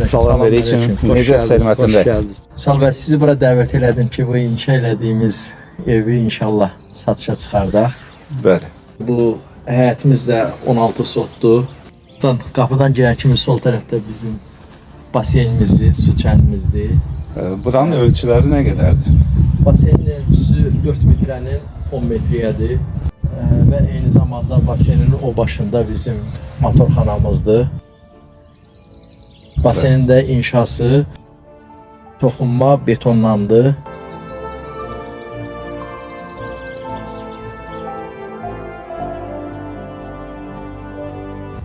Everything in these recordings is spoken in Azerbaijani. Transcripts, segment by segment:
Salam aleyküm. Necə səhmətində? Vüsal bəy, sizi bura dəvət elədim ki, bu inşa elədiyimiz evi inşallah satışa çıxardaq. Bəli. Bu həyətimiz də 16 sotdur. Qapıdan girən kimi sol tərəfdə bizim baseynimizdir, su çənimizdir. Buranın ölçüləri nə qədərdir? Baseynin ölçüsü 4 metrənin 10 metriyədir. Və eyni zamanda baseynin o başında bizim motorxanamızdır. Baseynin də inşası toxunma betonlandı.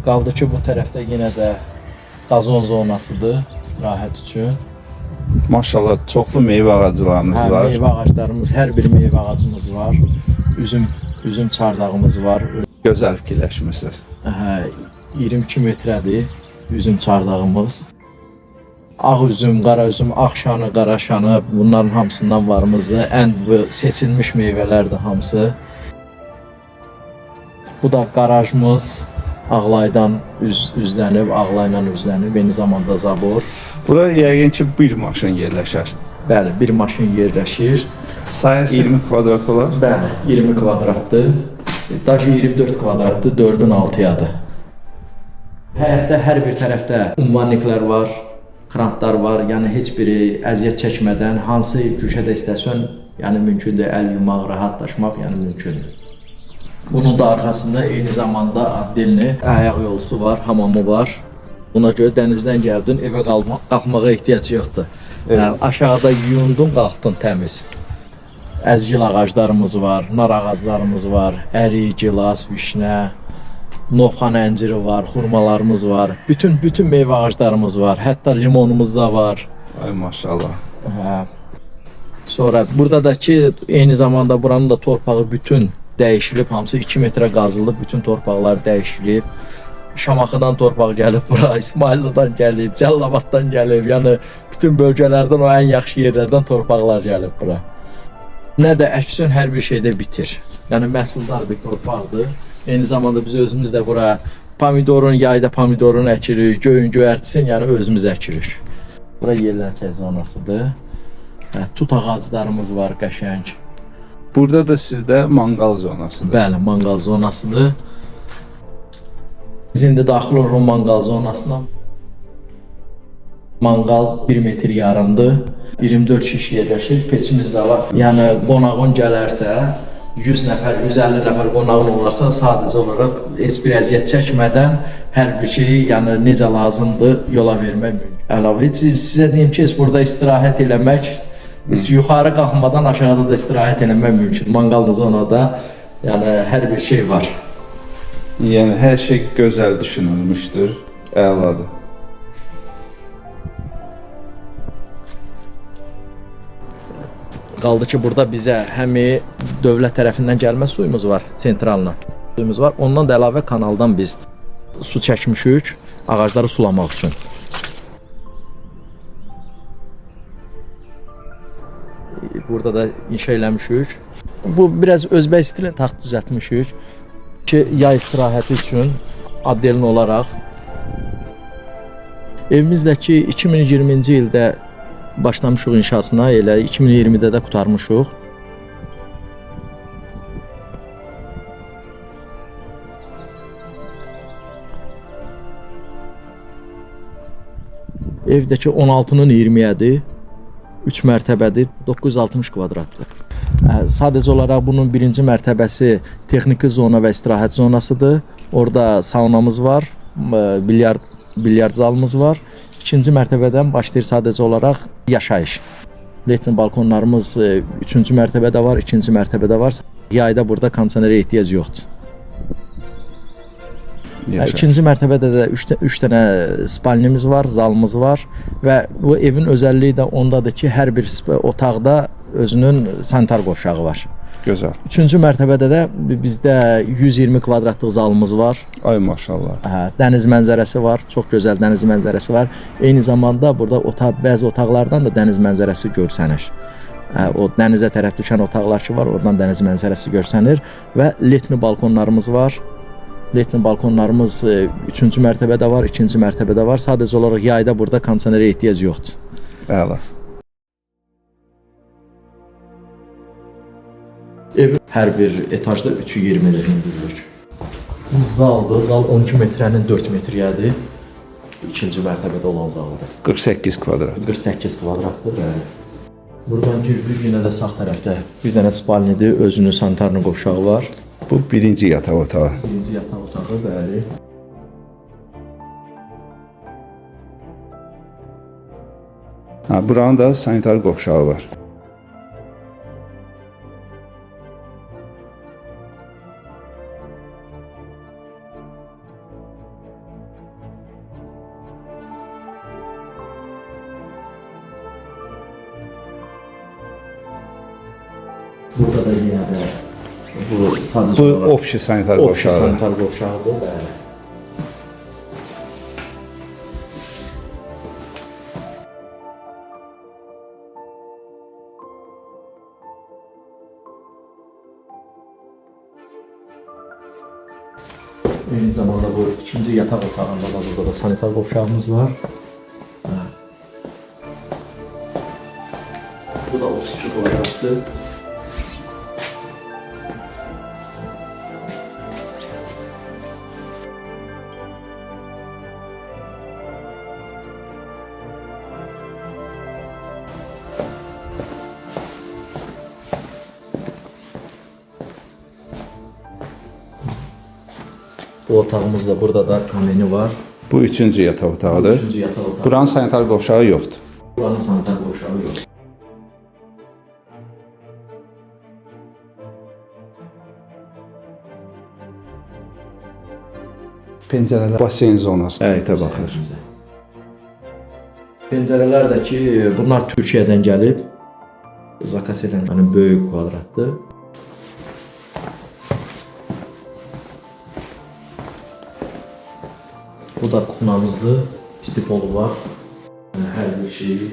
Qaldı ki, bu tərəfdə yenə də qazon zonasıdır istirahət üçün. Maşallah, çoxlu meyvə ağaclarınız var. Meyvə ağaclarımız, hər bir meyvə ağacımız var. Üzüm çardağımız var. Gözəl fikirləşmisiniz. Hə, 22 metrədir üzüm çardağımız. Ağ üzüm, qara üzüm, ağ şanı, qara şanı, bunların hamısından varımızı. Ən seçilmiş meyvələrdir hamısı. Bu da qarajımız. Ağlaydan üzlənib, ağlayla üzlənib, eyni zamanda zabor. Bura yəqin ki, bir maşın yerləşər. Bəli, bir maşın yerləşir. Sahəsi 20 kvadrat olar. Bəli, 20 kvadratdır. Daşı 24 kvadratdır, 4-ün 6-yadır. Həyətdə hər bir tərəfdə ummaniklər var, krantlar var. Yəni heç biri əziyyət çəkmədən hansı güşədə istəsən, yəni mümkündür əl yumaq, rahatlaşmaq, yəni mümkündür. Bunun da arxasında eyni zamanda addelini ayaq yolusu var, hamamı var. Buna görə dənizdən gəldin, evə qalxmağa ehtiyac yoxdur. Evet. Yəni, aşağıda yuyundun, qalxdın təmiz. Əzgil ağaclarımız var, nar ağaclarımız var, ərik, gilas, vişnə, novxan ənciri var, xurmalarımız var. Bütün meyvə ağaclarımız var. Hətta limonumuz da var. Ay maşallah. Hə. Sonra burada da ki, eyni zamanda buranın da torpağı bütün dəyişilib, hamısı 2 metrə qazılıb, bütün torpaqlar dəyişilib. Şamaxıdan torpaq gəlib bura, İsmayıllıdan gəlib, Cəllabaddan gəlib. Yəni bütün bölgələrdən, o ən yaxşı yerlərdən torpaqlar gəlib bura. Nə də əksin, hər bir şeydə bitir. Yəni məhsuldar bir torpaqdır. Eyni zamanda biz özümüz də bura pomidorun, yayda pomidorun əkirik, göyün göyərtisin, yəni özümüz əkirik. Bura yerlənçək zonasıdır. Hə, tut ağaclarımız var qəşəng. Burada da sizdə manqal zonasıdır. Bəli, manqal zonasıdır. Biz indi daxil oluruq manqal zonasına. Manqal 1 metr yarımdır. 24 şiş yerləşir, peçimiz də var. Yəni qonağın gələrsə, 100 nəfər, 150 nəfər qonağın olarsa, sadəcə olaraq heç bir əziyyət çəkmədən hər bir şeyi, yəni necə lazımdır yola vermək mümkün. Əlavə, heç sizə deyim ki, heç burada istirahət eləmək, heç yuxarı qalxmadan aşağıda da istirahət eləmək mümkün. Manqallı zonada yəni hər bir şey var. Yəni hər şey gözəl düşünülmüşdür. Əladır. Qaldı ki, burada bizə həmi dövlət tərəfindən gəlmə suyumuz var, sentralına suyumuz var. Ondan da əlavə kanaldan biz su çəkmişik ağacları sulamaq üçün. Burada da inşa eləmişik. Bu biraz özbək stilin taxt düzəltmişik ki, yay istirahəti üçün addelin olaraq. Evimizdəki 2020-ci ildə başlamışıq inşasına, elə 2020-də də qurtarmışıq. Evdəki 16-nın 20-yədir, 3 mərtəbədir, 960 kvadratdır. Sadəcə olaraq bunun birinci mərtəbəsi texniki zona və istirahət zonasıdır. Orada saunamız var, bilyard zalımız var. İkinci mərtəbədən başlayır sadəcə olaraq yaşayış. Letni balkonlarımız 3-cü mərtəbədə var, 2-ci mərtəbədə var. Yayda burada kondisionerə ehtiyac yoxdur. İkinci mərtəbədə də 3 dənə spalnimiz var, zalımız var və bu evin özəlliyi də ondadır ki, hər bir otaqda özünün sanitar qovşağı var. Gözəl. Üçüncü mərtəbədə də bizdə 120 kvadratlıq zalımız var. Ay maşallah. Hə, dəniz mənzərəsi var, çox gözəl dəniz mənzərəsi var. Eyni zamanda burada bəzi otaqlardan da dəniz mənzərəsi görsənir. Hə, o dənizə tərəf düşən otaqlar ki var, oradan dəniz mənzərəsi görsənir və letni balkonlarımız var. Letni balkonlarımız 3-cü mərtəbədə var, 2-ci mərtəbədə var. Sadəcə olaraq yayda burada kondisionerə ehtiyac yoxdur. Əla. Ev hər bir etajda 3-ü 20-dir hündürlük. Bu zaldır. Zal 12 metrənin 4 metriyədir. İkinci mərtəbədə olan zaldır. 48 kvadrat. 48 kvadratdır, bəli. Buradan giririk, yenə də sağ tərəfdə bir dənə spalnidir, özünün sanitarlı qovşağı var. Bu birinci yataq otağı. Birinci yataq otağı, bəli. Ha, buranın da sanitar qovşağı var. Burada da yenə də bu sadəcə Bu olaraq opşi sanitar opşi qovşağı. sanitar qovşağıdır, bəli. Eyni zamanda bu ikinci yataq otağında da burada da sanitar qovşağımız var. Hə. Bu da 32 kvadratdır. Bu otağımız da burada da kameni var. Bu üçüncü yataq otağıdır. Üçüncü yataq otağı. Buranın sanitar qovşağı yoxdur. Buranın sanitar qovşağı yox. Pəncərələr baseyn zonası. Həyətə baxır. Pəncərələr də ki, bunlar Türkiyədən gəlib. Zakas edən, yəni böyük kvadratdır. Bu da kuxnamızdır. İstipolu var. Yəni hər bir şeyi.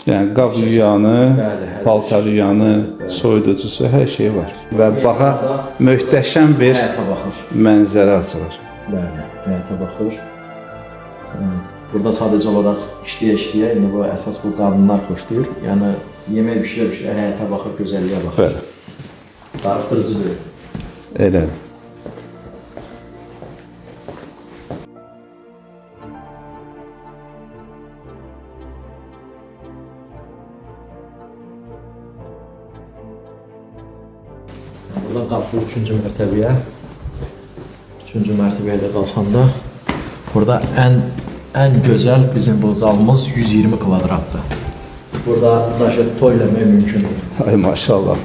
Yəni qab yuyanı, Bəli, hər bir paltar yuyanı, soyuducusu, hər şeyi var. Və bağa möhtəşəm bir Həyətə baxır. mənzərə açılır. Bəli, həyətə baxır. Burada sadəcə olaraq işləyə-işləyə, indi bu əsas bu qadınlar xoşlayır. Yəni yemək bişirə-bişirə həyətə baxır, gözəlliyə baxır. Bəli, Darıxdırıcı deyil. elədir. Buradan qalxırıq 3-cü mərtəbəyə. 3-cü mərtəbəyə də qalxanda burada ən gözəl bizim bu zalımız 120 kvadratdır. Burada daşı toy eləmək mümkündür. Ay maşallah.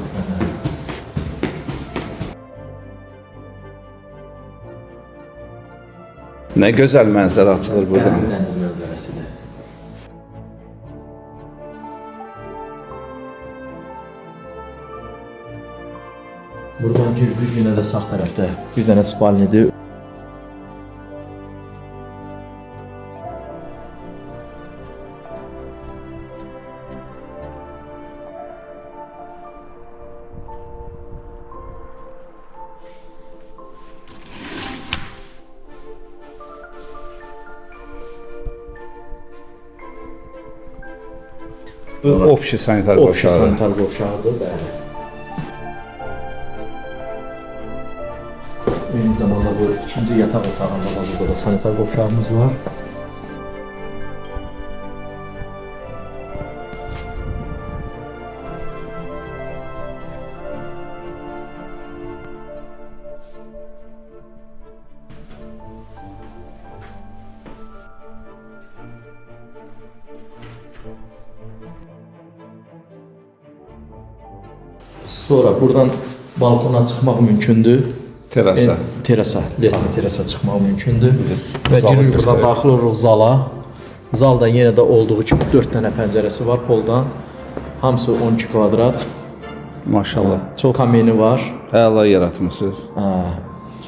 Nə gözəl mənzərə açılır buradan. Dəniz mənzərəsidir. Buradan giririk, yenə də sağ tərəfdə bir dənə spalnidir. Bu opşi sanitar Opşi qovşağı. sanitar qovşağıdır, bəli. Eyni zamanda bu ikinci yataq otağında da burada da sanitar qovşağımız var. Sonra buradan balkona çıxmaq mümkündür. Terasa. Terasa, letni terasa çıxmaq mümkündür. Və Zalı giririk buradan göstərək. daxil oluruq zala. Zalda yenə də olduğu kimi 4 dənə pəncərəsi var poldan. Hamısı 12 kvadrat. Maşallah. Çox kameni var. Əla yaratmısınız. Ha,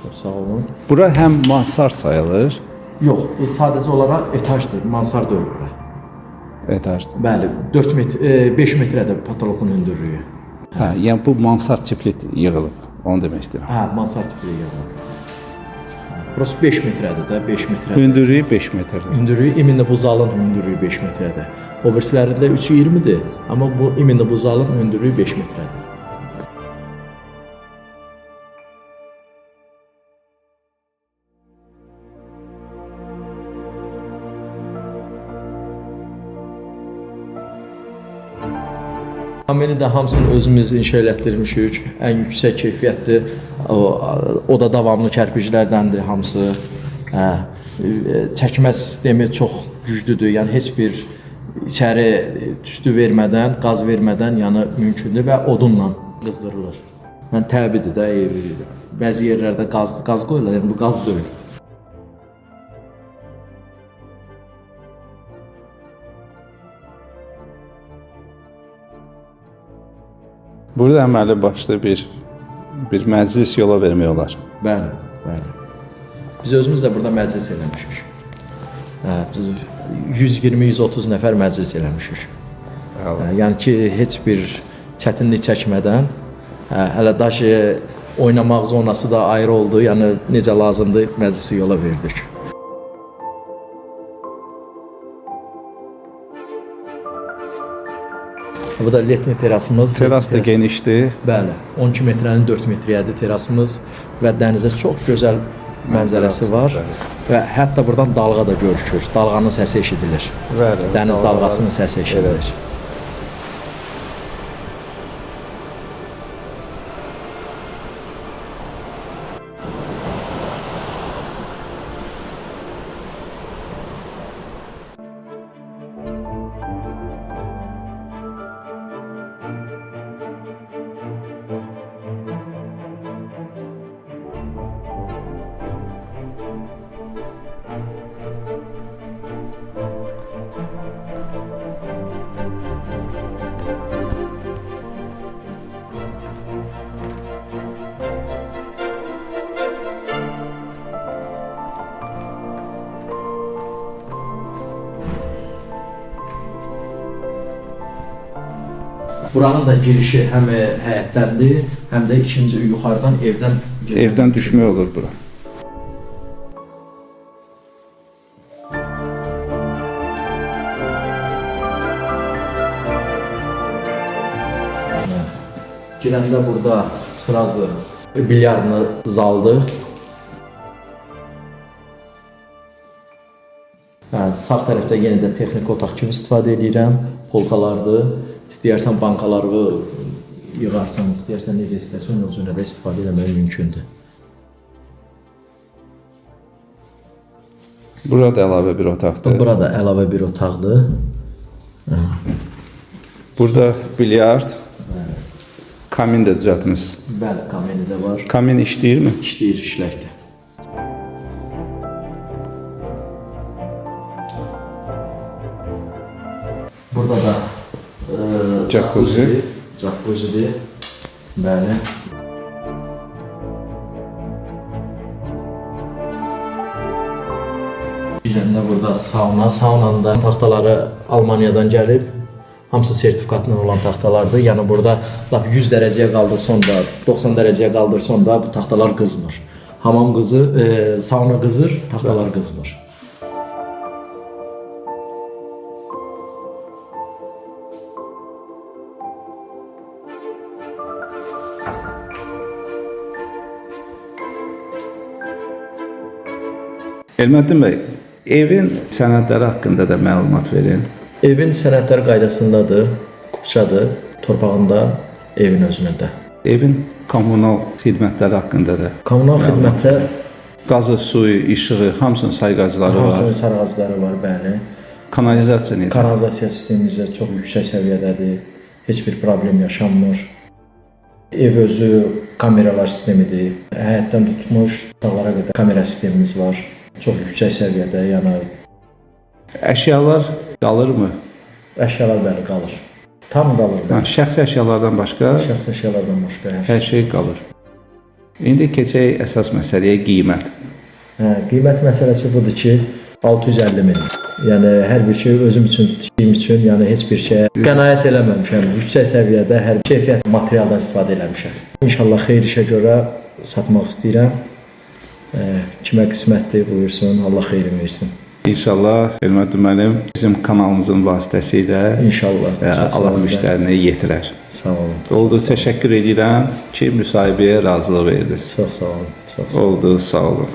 çox sağ olun. Bura həm mansard sayılır, Yox, bu sadəcə olaraq etajdır, mansard deyil bura. etajdır. Bəli, 4 metr, 5 metrədir patoloqun hündürlüyü. Hə, yəni bu mansard tipli yığılıb. Onu demək istəyirəm. Hə, mansard tipli yığılıb. Burası 5 metrədir də, 5 metrədir. Hündürlüyü 5 metrdir. Hündürlüyü imini bu zalın hündürlüyü 5 metrədir. O birisilərində 3.20-dir, amma bu imini bu zalın hündürlüyü 5 metrədir. Kamini də hamısını özümüz inşa elətdirmişik. Ən yüksək keyfiyyətli o da davamlı kərpiclərdəndir hamısı. Hə, çəkmə sistemi çox güclüdür. Yəni heç bir içəri tüstü vermədən, qaz vermədən, yəni mümkündür və odunla qızdırılır. Yəni təbiidir də ev. Bəzi yerlərdə qaz qoyurlar, yəni bu qaz deyil. Burada əməli başlı bir məclis yola vermək olar. Bəli, bəli. Biz özümüz də burada məclis eləmişik. Hə, 120-130 nəfər məclis eləmişik. Hə, yəni ki, heç bir çətinlik çəkmədən, hə, hələ daşı oynamaq zonası da ayrı oldu. Yəni necə lazımdır məclisi yola verdik. Bu da letni terasımız. Teras da genişdir. Bəli, 12 metrənin 4 metrəyədir terasımız və dənizə çox gözəl mənzərəsi var və hətta buradan dalğa da görükür. Dalğanın səsi eşidilir. Bəli. Dəniz dalğasının səsi eşidilir. Buranın da girişi həm həyətdəndir, həm də ikinci yuxarıdan evdən girmək. Evdən düşmək olur bura. Girəndə burada sırazı bilyardlı zaldır. Hə, sağ tərəfdə yenə də texniki otaq kimi istifadə edirəm. Polkalardır. İstəyərsən bankaları yığarsan, istəyərsən necə istərsən o cürə də istifadə eləmək mümkündür. Burada əlavə bir otaqdır. Burada əlavə bir otaqdır. Burada bilyard, kamin də düzəltmisiniz. Bəli, kamini də var. Kamin işləyirmi? İşləyir, işləkdir. Burada da Jacuzzi. Jacuzzidir. Bəli. Girəndə burada sauna, saunanın da taxtaları Almaniyadan gəlib. Hamısı sertifikatla olan taxtalardır. Yəni burada lap 100 dərəcəyə qaldırsan da, 90 dərəcəyə qaldırsan da bu taxtalar qızmır. Hamam qızır, sauna qızır, taxtalar qızmır. Elməddin bəy, evin sənədləri haqqında da məlumat verin. Evin sənədləri qaydasındadır, kupçadır, torpağında, evin özünün də. Evin kommunal xidmətləri haqqında da. Kommunal xidmətlər, Qazı, suyu, işığı, hamısının sayğacları var. Hamısının sarğacları var, bəli. Kanalizasiya necə? Kanalizasiya sistemimiz də çox yüksək səviyyədədir. Heç bir problem yaşanmır. Ev özü kameralar sistemidir. Həyətdən tutmuş otaqlara qədər kamera sistemimiz var. Çox yüksək səviyyədə, yəni Əşyalar qalırmı? Əşyalar bəli qalır. Tam qalır. Yəni, şəxsi əşyalardan başqa? Şəxsi əşyalardan başqa hər şey. Hər şey qalır. İndi keçək əsas məsələyə, qiymət. Hə, qiymət məsələsi budur ki, 650 min. Yəni hər bir şey özüm üçün, tikiyim üçün, yəni heç bir şeyə qənaət eləməmişəm. Yüksək səviyyədə hər keyfiyyət materialdan istifadə eləmişəm. İnşallah xeyir işə görə satmaq istəyirəm. Kimə qismətdir buyursun, Allah xeyrin versin. İnşallah Elmədin müəllim bizim kanalımızın vasitəsilə İnşallah. Çox sağ Allah olun. müştərini yetirər. Sağ olun. Oldu, Çox sağ olun. təşəkkür edirəm ki, müsahibəyə razılıq verdiniz. Çox sağ olun. Çox sağ olun. Oldu, sağ olun.